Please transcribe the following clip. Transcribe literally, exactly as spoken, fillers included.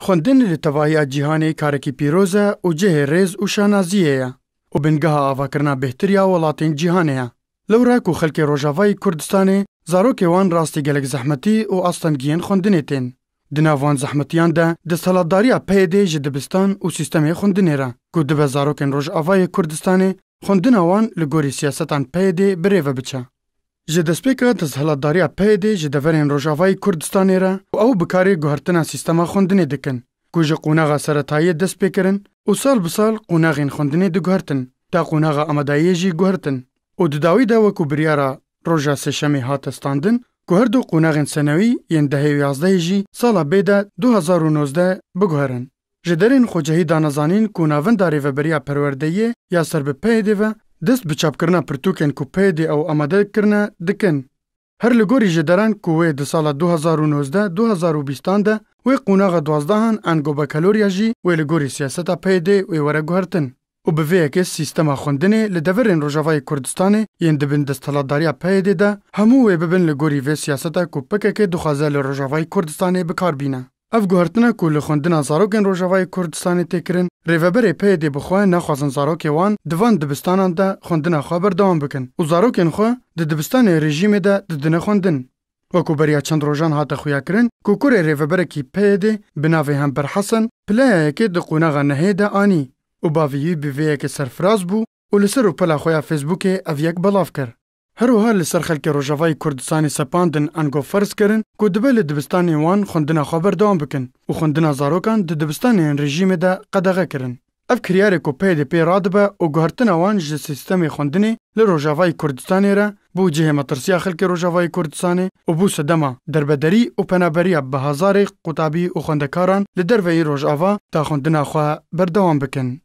Xwendin li tevahiya cîhanê karekî pîroz e û cihê rêz û şanaziyê ye û bingeha avakirina bêhtir ya welatên cîhanê ye. Lewra ku xelkê Rojavayê Kurdistanê zarokê wan rastî gelek zehmetî û astengiyên xwendinê tên. Di nav wan zehmetiyan de desthilatdariya PYDê ji dibistan û sîstemê xwendinê re ku dibe zarokên Rojavayê Kurdistanê xwendina wan li gorî siyasetan PYDê bi rê ve biçe. Ji destpêka desthilatdariya PYDê ji deverên Rojavayê Kurdistanê re û ew bi karê guhertina sîstema xwendinê dikin ku ji qonaxa seretayiyê dest pê kirin û sal bi sal qonaxên xwendinê diguhertin, ta qonaxa amadayiyê jî guhertin û di dawî de wekû biryara roja sêşemê hate standin ku her du qonaxên senewî yên dehê û yazdehê jî sala bê de du hezar û nozdeh biguherin. Ji derên xwecihî dane zanîn ku navenda Rêveberiya Perwerdeyê ya ser bi PYDê ve dest bi çapkirina pirtûkên ku PYDê ew amade kirine dikin. Her li gorî ji deran ku wê di sala du hezar û nozdeh du hezar û bîstan de wê qonaxa duazdehan ango bakalorya jî wê li gorî siyaseta PYDê wê were guhertin û bi vê yekê sîstema xwendinê li deverên Rojavayê Kurdistanê yên di bin desthilatdariya PYDê de hemû wê bibin li gorî vê siyaseta ku PKK dixwaze li Rojavayê Kurdistanê bi kar bîne. Ev guhertina ku li xwendina zarokên Rojavayê Kurdistanê tê kirin, rêveberê PYDê bi xwe naxwazin zarokê wan di van dibistanan de xwendina xwe berdewam bikin û zarokên xwe di dibistanê rejîmê de didine xwendin. Wekû beriya çend rojan hate xuyakirin ku kurê rêveberekî PYDê bi navê Hember Hesen pileya yekê di qonaxa nehê de anî û bavê wî bi vê yekê serfiraz bû û li ser rûpela xwe ya Facebookê ev yek belav kir. Her wiha li ser xelkê Rojavayê Kurdistanê sepandin ango ferz kirin ku dibe li dibistanên wan xwendina xwe berdewam bikin û xwendina zarokan di dibistanên rejîmê de qedexe kirin. Ev kiryarê ku PYD pê radibe û guhertina wan ji sîstemê xwendinê li Rojavayê Kurdistanê re bû cihê metirsiya xelkê Rojavayê Kurdistanê û bû sedema derbederî û penaberiya bi hezarê qutabî û xwendekaran li derveyî Rojava ta xwendina xwe berdewam bikin.